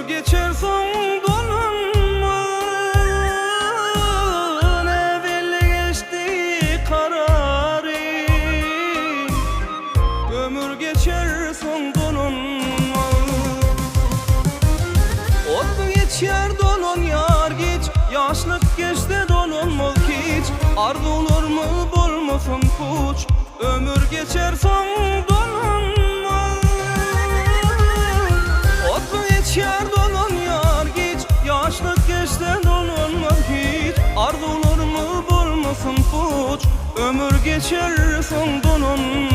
Ömür geçer soň dolanmaz, Näbelli geçdi karary. Ömür geçer soň dolanmaz. Otly geçýär dolanýar giç, Ýaşlyk geçse dolanmaz hiç. Arzuwlarymyz bolmasyn puç, Ömür geçer soň dolanmaz. Otly geçýär dolanýar giç, Ýaşlyk geçse dolanmaz hiç. Arzuwlarymyz bolmasyn puç, Ömür geçer soň dolanmaz.